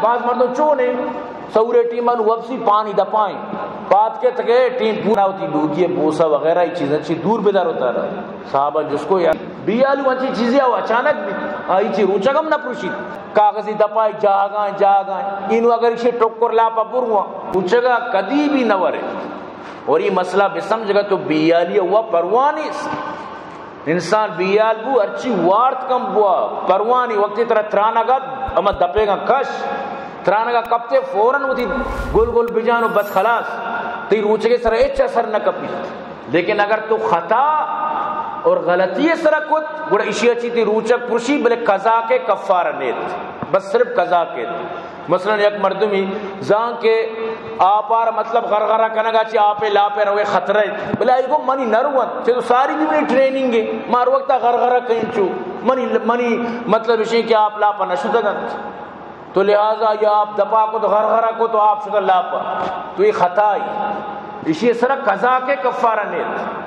باز مردم چون ایں، سحور ءِ ٹیم ءَ نوں وپسی پانی دپائیں، پاد کئیت کہ ٹیم پورا، وتی لوگی ءِ بوسہ وغیرہ ای چیزاں چی دور بدار وتارا۔ صحابہ جست کو، یا بیالو انچیں چیزے ءَ اچانک بیت، آئی چی روچگ ہم نہ پروشیت، کاغذی دپائی جاگاں جاگاں، اینو اگر ایشی ٹکر لاپ ءَ برواں، روچگ ءَ کدی بھی نہ ورے۔ اور یہ مسئلہ بہ سمجھگا تو بیالی ءَ وا پرواہ نیست۔ انسان بیال بو، ہرچی وارت کم بوا، پرواہ نی، وقتی ترا ترانگ ات، ہما دپیگاں کش، ترانگا کپتے فوراً وتی گل گل بجان و بس خلاص، تئی روچگے سرا ہچ اثر نہ کپیت۔ لیکن اگر تو خطا اور غلطی سرا کت، گڑا اشی چی تئی روچگ پرشی، بلے قضا کے، کفارہ نیت، بس صرف قضا کے۔ مثلاً یک مردمی زان کہ آپ آر مطلب غرغرہ کنگا چی آپ لاپ روے خطرہ، بلے آئی گو منی نروت، چہ تو ساری بھی منی ٹریننگ ہے، مار وقتا غرغرہ کہیں چو، منی، منی مطلب اشی کہ آپ لاپا نشتگنت، تو لہذا یا آپ دپا کو تو غرغرہ کو تو آپ شتا لاپا، تو یہ خطا ہی، اشی سرا قضا کے، کفارہ نیت۔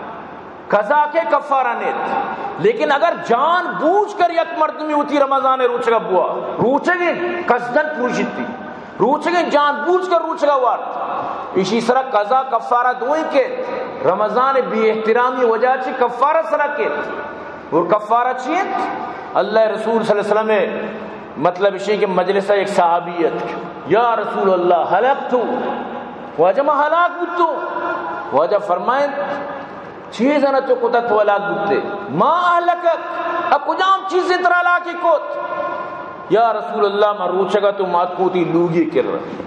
قضا کے، کفارہ نیت۔ لیکن اگر جان بوجھ کر یک مردمی وتی رمضان روچگا بوا، روچگیں قصداً پروشیتی، روچگیں جان بوجھ کر روچگا وارت، اشی سرا قضا کفارہ دوئیں کیت۔ رمضان بے احترامی وجہ چی کفارہ سرا کیت۔ اور کفارہ چی انت؟ اللہ رسول صلی اللہ علیہ وسلم مطلب اشی کہ مجلس یک صحابی ات، یا رسول اللہ، ہلکت، واجہ ما ہلاک بوتو۔ واجہ فرمائیں، چی زاناں تو کتا تو ہلاک بوتے؟ ما اہلکک، ا کجام چیزے ترا ہلاکی کت؟ یا رسول اللہ، ما روچگا تو مات کوتی لوگی کر رہا،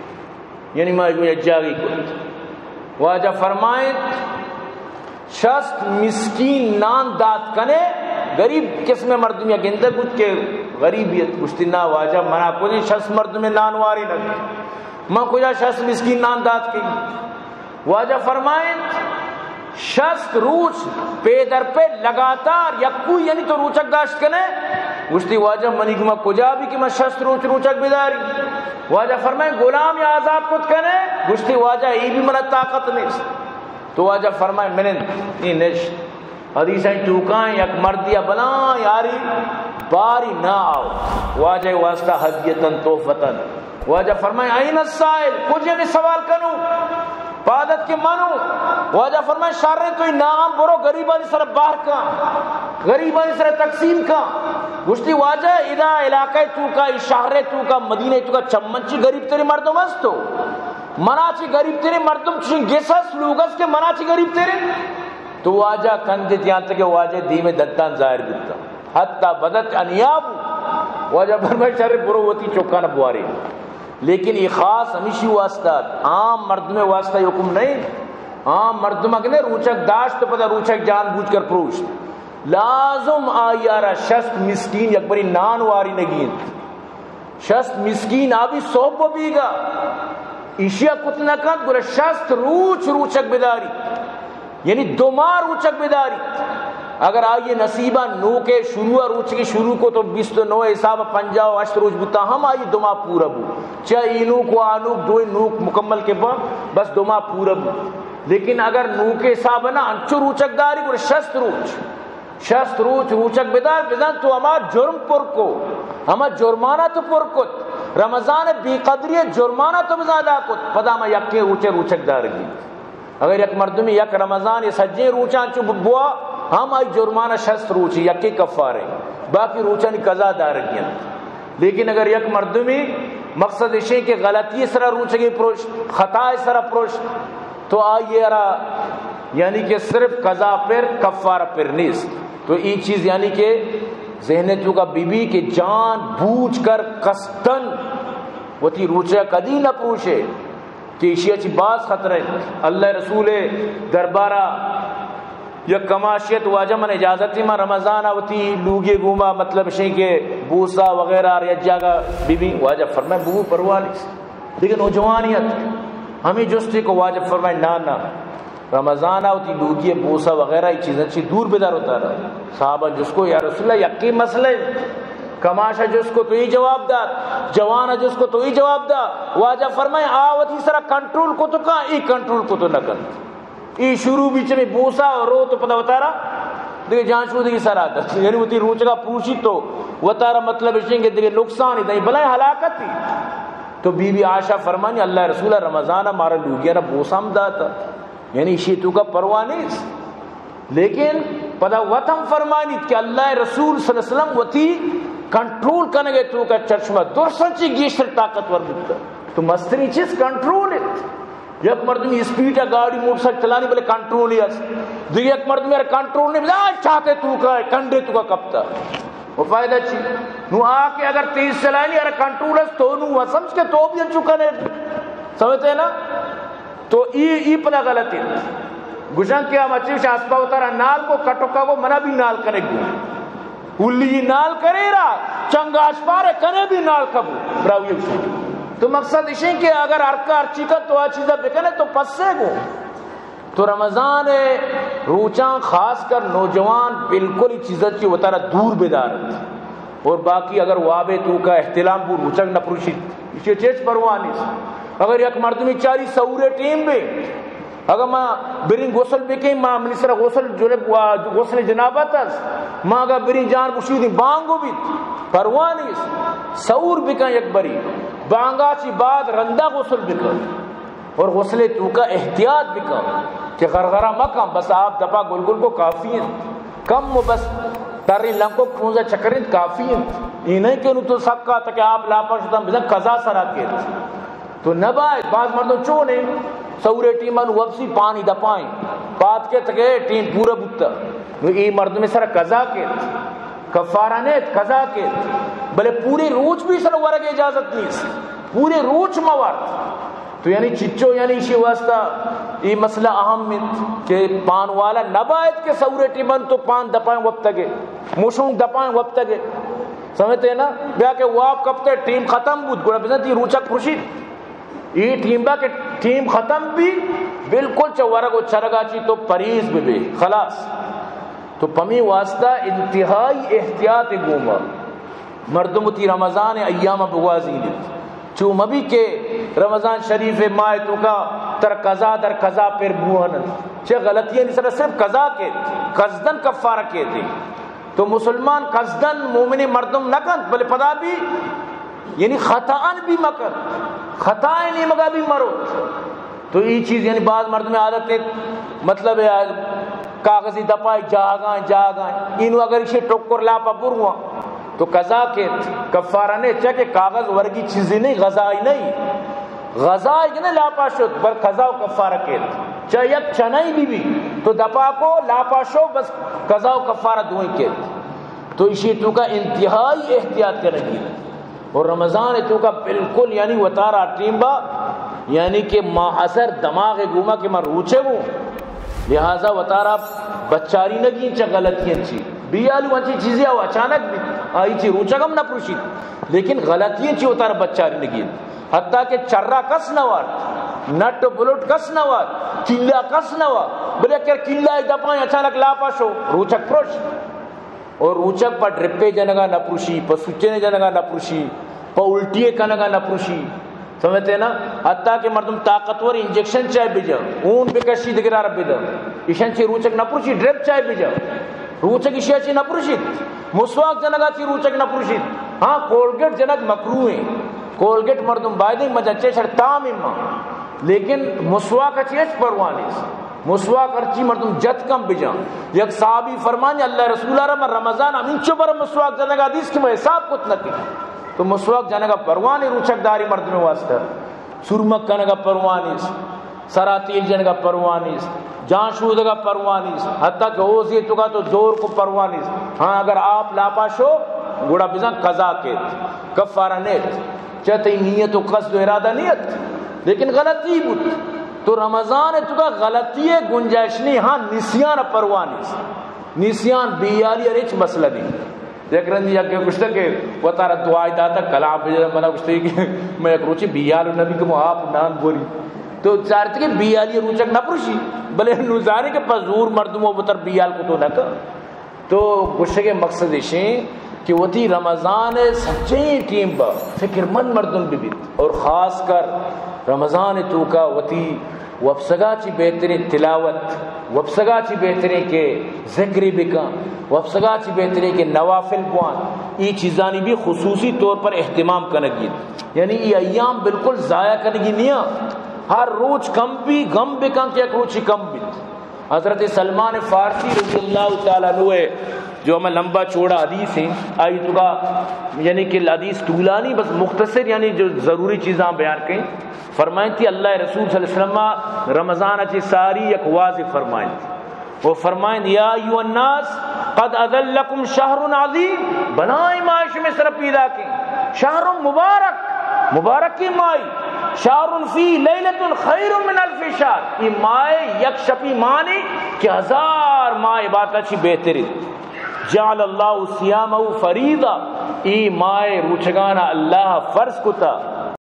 یعنی ما ایگو یک جاگی کت۔ واجہ فرمائیں، شست مسکین نان دات کنے، غریب قسم مردم یا گندگ بوت کہ غریبیت، گوشتی نا واجہ، منا کجیں شست مردم نان واری نہ، من کجا شست مسکین نان دات کئی؟ واجہ فرمائیں، شست روچ پے در پے لگاتار یکو، یعنی تو روچک داشت کنے؟ گوشتی واجہ، منی گما کجا بھی کہ من شست روچ روچک بداری۔ واجہ فرمائیں، غلام یا آزاد کت کنے؟ گوشتی واجہ، ای بھی منا طاقت نیست۔ تو واجہ فرمائیں، منند ای نشت۔ حدیث توکائیں یک مردی بلاں یاری باری نہ آو، واجہ واسطہ ہدیتاً تحفتاً۔ واجہ فرمائے، این السائل، کجے ہمے سوال کنو؟ پادت کہ منو۔ واجہ فرمائے، شر، تو نام برو غریبانی سر بہر کن، غریبانی سر تقسیم کن۔ گوشتی، واجہ، ادا علاقہ توکا، ای شہر توکا، مدینہ توکا چمنچی غریب تری مردم است تو؟ منا چی غریب تری مردم چی گس است، لوگ است کہ منا چی غریب تری؟ تو واجہ کندت یانت کہ واجہ دیم دنتان ظاہر بیتا۔ حتی بدت انیاب۔ واجہ فرمائے، شر، برو وتی چکان بواری۔ لیکن یہ خاص ہمیشی واسطہ، عام مردم واسطہ یہ حکم نہیں۔ عام مردم اگنے روچک داشت تو پدا روچک جان بوجھ کر پروشت۔ لازم آئی آرا شست مسکین یک بری نان واری نگی انت۔ شست مسکین آ بھی صحب بیگا، ایشیا کت نہ کنت، گڑا شست روچ روچک بداری، یعنی دو ماہ روچک بداری۔ اگر آئی نصیبا نوکے شروع روچگی شروع کو تو بیست و نو حساب پنجاہ و ہشت روچ بوتا ہم آئی دو ماہ پورا بو۔ چہ اینوک و آنوک دوئے نوک مکمل کے با، بس دو ماہ پورا بو۔ لیکن اگر نوکے حساب نہ انچو روچک داری گڑا شست روچ۔ شست روچ روچک بدار، بزان تو ہما جرم پر کو، ہما جرمانہ تو پر کت، رمضان بے قدری جرمانہ تو بزان ادا کت، پدا ہما یکیں روچے روچک دارگی۔ اگر یک مردمی یک رمضان سجیں روچاں چو بوا، ہم آئی جرمانہ شست روچ یکیں کفارے، باقی روچانی قضا دارگی انت۔ لیکن اگر یک مردمی مقصد اشیں کہ غلطی سرا روچگی پروش، خطا سرا پروش، تو آئی را یعنی کہ صرف قضا پر، کفارہ پر نیست۔ تو این چیز یعنی کہ ذہن توکا بی بی کہ جان بوجھ کر قصداً وتی روچہ کدی نہ پروشے کہ ایشی چی باز خطرہ ہے۔ اللہ رسول دربارہ یک کماشیت، واجہ من اجازت ما رمضان وتی لوگی گوما مطلب شیں کہ بوسا وغیرہ یا جاگہ بی بی۔ واجہ فرمائے، بگو پرواہ نیست۔ دیگہ نوجوانی ات، ہمیں جستے کو، واجہ فرمائے، نا نا، رمضان ء وتی لوگی ء بوسہ وغیرہ ای چیزاں چی دور بدار وتارا۔ صحابہ جست کو، یا رسول اللہ، یکے مسئلہ ہے۔ کماش ء جست کو تو ای جواب دات، جوان ء جست کو تو ای جواب دات۔ واجہ فرمائے، آ وتی سرا کنٹرول کو تو کن، ای کنٹرول کو تو نہ کن۔ ای شروع بھی چمی بوسا اور رو تو پدا وتارا دیگہ جان شو دیگہ سرا دست، یعنی وتی روچگا پروشی تو وتارا مطلب اشیں کہ دیگہ نقصان ہی دیں، بلائیں ہلاکت ہی۔ تو بی بی عائشہ فرمانی، اللہ رسول رمضان مارا لوگیاں بوسام داتا، یعنی ایشی توکا پرواہ نیست۔ لیکن پدا وت ہم فرمانیت کہ اللہ رسول صلی اللہ علیہ وسلم وتی کنٹرول کنگے توکا چرشما درساں چی گیشتر طاقتور بوتا۔ تو مستری چیز کنٹرول ہے۔ یک مردمی اسپیڈ گاڑی موٹر سائیکل چلانی بلے کنٹرول ہی است۔ دیگه یک مردمی ار کنٹرول نہیں، بلا چاہتے توکا ہے، کنڈے توکا کپتا۔ وہ فائدہ چی؟ نو آ کہ اگر تیز چلانی ار کنٹرول است تو نو وہ سمجھ کے تو بھی انچو کنے۔ سمجھتے ہیں نا؟ تو ای، ای پدا غلط ہے۔ گوشن کہ ہم اچھی شاہ اسپا اتارا نال کو کٹکا کو منا بھی نال کنے گو۔ اولی نال کرے را، چنگاش پارے کنے بھی نال کبو۔ براوی گوشن۔ تو مقصد اشیں کہ اگر ہر کا ہر چی کا تو آ چیزا بکنے تو پسے گو۔ تو رمضان روچاں خاص کر نوجوان بالکل ای چیزا چی وتارا دور بدارت۔ اور باقی اگر وابے توکا احتلام بو روچگ نہ پروشیت، ایشی چیز پرواہ نیست۔ اگر یک مردمی چاری سورے ٹیم بے، اگر ما برین غسل بکیں، ما منی سر غسل جنب، غسل جنابت است، ما اگر برین جان گشیدیں بانگو بیت، پرواہ نیست۔ سور بکن یک بری، بانگا چی بعد رندا غسل بکن۔ اور غسل توکا احتیاط بکن کہ غرغرہ مکن، بس آپ دپا گل گل کو کافی ہیں، کم و بس ترین لنکو پونزا چکرین کافی ہیں۔ یہ نہیں کہ نو تو سکا تک آپ لاپا شدن بزن قضا سرا کیت۔ تو نباید، باز مردم چونے، سورے ٹیمن وپسی پانی دپائیں، پاد کے تکے ٹیم پورا بوتا۔ نو ای مردم سر قضا کیت، کفارہ نیت، قضا کیت۔ بلے پورے روچ بھی سر ورگ اجازت نیست، پورے روچ موارت۔ تو یعنی چچو یعنی ایشی واسطہ ای مسئلہ اہم انت کہ پان والا نباید کہ سورے ٹیمن تو پان دپائیں وپتگے، موشونک دپائیں وپتگے۔ سمجھتے ہیں نا؟ بیا کہ واب کپتے ٹیم ختم بود، گڑا بزن تی روچک پروشید۔ ای ٹیم با کہ ٹیم ختم بی، بالکل چہ ورگ و چرگا چی تو پریز ببے، خلاص۔ تو پمی واسطہ انتہائی احتیاط گوما مردم تی رمضان ایام بگوازینیت۔ چو مبی کہ رمضان شریف ماہ توکا تر قضا در قضا پر بوہن۔ چہ غلطی یعنی سر صرف قضا کے، قصدن کفارہ کے تھے۔ تو مسلمان قصدن مومن مردم نہ کنت، بلے پدا بھی یعنی خطأن بھی مکنت، خطا نیمگا بھی مروت۔ تو ای چیز یعنی بعض مردم عادت ہے، مطلب ہے، کاغذی دپائی جاگائیں، جاگائیں، اینو اگر اسے ٹکر لاپا برواں تو قضا کیت، کفارہ نے، چہ کہ کاغذ ورگی چیزی نہیں، غذائی نہیں۔ غذائی کہ نہ لاپا شد، بل قضا و کفارہ کیت۔ چہ یک چنائی بی بی تو دپا کو لاپا شو، بس قضا و کفارہ دوئیں کیت۔ تو اشی توکا انتہائی احتیاط کنگی۔ اور رمضان توکا بالکل یعنی وتارا ٹیم با، یعنی کہ ماحصر دماغ گوما کہ من روچے بوں، لہذا وتارا بچاری نگی چہ غلطی انچی۔ بیالو انچی چیزی آو اچانک بیت، آئی چی روچگ ہم نہ پروشیت، لیکن غلطی انچی وتارا بچاری نگی۔ حتیٰ کہ چرا کس نہ وارت، نٹ و بلوٹ کس نہ وارت، کلا کس نہ وارت، بلے اگر کلا دپائیں اچانک لاپا شو، روچگ پروش۔ اور روچگ پہ ڈرپے جنگا نہ پروشی، پہ سوچنے جنگا نہ پروشی، پہ الٹیے کنگا نہ پروشی۔ سمجھتے ہیں نا؟ حتیٰ کہ مردم طاقتور انجیکشن چاہے بجا، اون بکشی دگرا رب بدا، ایشان چی روچگ نہ پروشی، ڈرپ چاہے بجا، روچگ ایشیا چی نہ پروشی۔ مسواک جنگا چی روچگ نہ پروشی۔ ہاں، کولگیٹ جنگ مکروہ ہیں، کولگیٹ مردم بایدیں مجا چے شر تام اما، لیکن مسواک چی ہچ پرواہ نیست۔ مسواک ہرچی مردم جت کم بجان۔ یک صحابی فرمانی، اللہ رسول را من رمضان ہمینچو بر مسواک جنگا دیست کہ من حساب کت نہ کت۔ تو مسواک جنگا پرواہ نے روچک داری مردم واسطہ۔ سرمک کنگا پرواہ نیست، سرا تیل جنگا پرواہ نیست، جان شودگا پرواہ نیست، حتیٰ کہ اوزی توکا تو زور کو پرواہ نیست۔ ہاں، اگر آپ لاپا شو، گڑا بزن قضا کیت، کفارہ نیت۔ چہ تئی نیت و قصد و ارادہ نیت، لیکن غلطی بوت۔ تو رمضان توکا غلطی گنجائش نہیں، ہاں نسیان پرواہ نیست۔ نسیان بیالی اور ہچ مسئلہ نہیں۔ یک رندی یک گشتہ کہ وتارا دعائی داتا کلام بجا، منا گشتہ کہ میں یک روچی بیال نبی کہ آپ نان بوری۔ تو چارت کہ بیالی روچک نہ پروشی، بلے نوزانی کہ پہ زور مردم و بتر بیال کو تو نہ کر۔ تو گوشگ ءِ مقصد اش انت کہ وتی رمضان ءِ سجہیں ٹیم با فکرمند مردم بہ بیت اور خاص کر رمضان ءِ توکا وتی وپسگا چی بہترین تلاوت، وپسگا چی بہترین کہ ذکری بکن، وپسگا چی بہترین کہ نوافل بوان، ای چیزانی بھی خصوصی طور پر اہتمام کنگی۔ یعنی ای ایام بالکل ضائع کنگی نیا، ہر روچ کم بھی، غم بکن کہ یک روچی کم بھی۔ حضرت سلمان فارسی رضی اللہ تعالی عنہ ہے، جو ہمیں لمبا چوڑا حدیث ہیں، آئی تو کا، یعنی کہ حدیث طولانی، بس مختصر، یعنی جو ضروری چیزاں بیان کہیں۔ فرمائیں تھی اللہ رسول صلی اللہ علیہ وسلم رمضان اچی ساری یک واضح فرمائیں تھی۔ وہ فرمائیں، یا ایھا الناس قد اظلکم شہر عظیم، بلائیں ماہ شمے سر پیدا کیں، شہر مبارک، مبارکی ماہ، شہر فی لیلۃ خیر من الف شہر، یہ ماہ یک شپی مانی کہ ہزار ماہ عبادت چی بہترین۔ جعل اللہ صیامہ فریضہ، ای ماہ روچگانا اللہ فرض کتا۔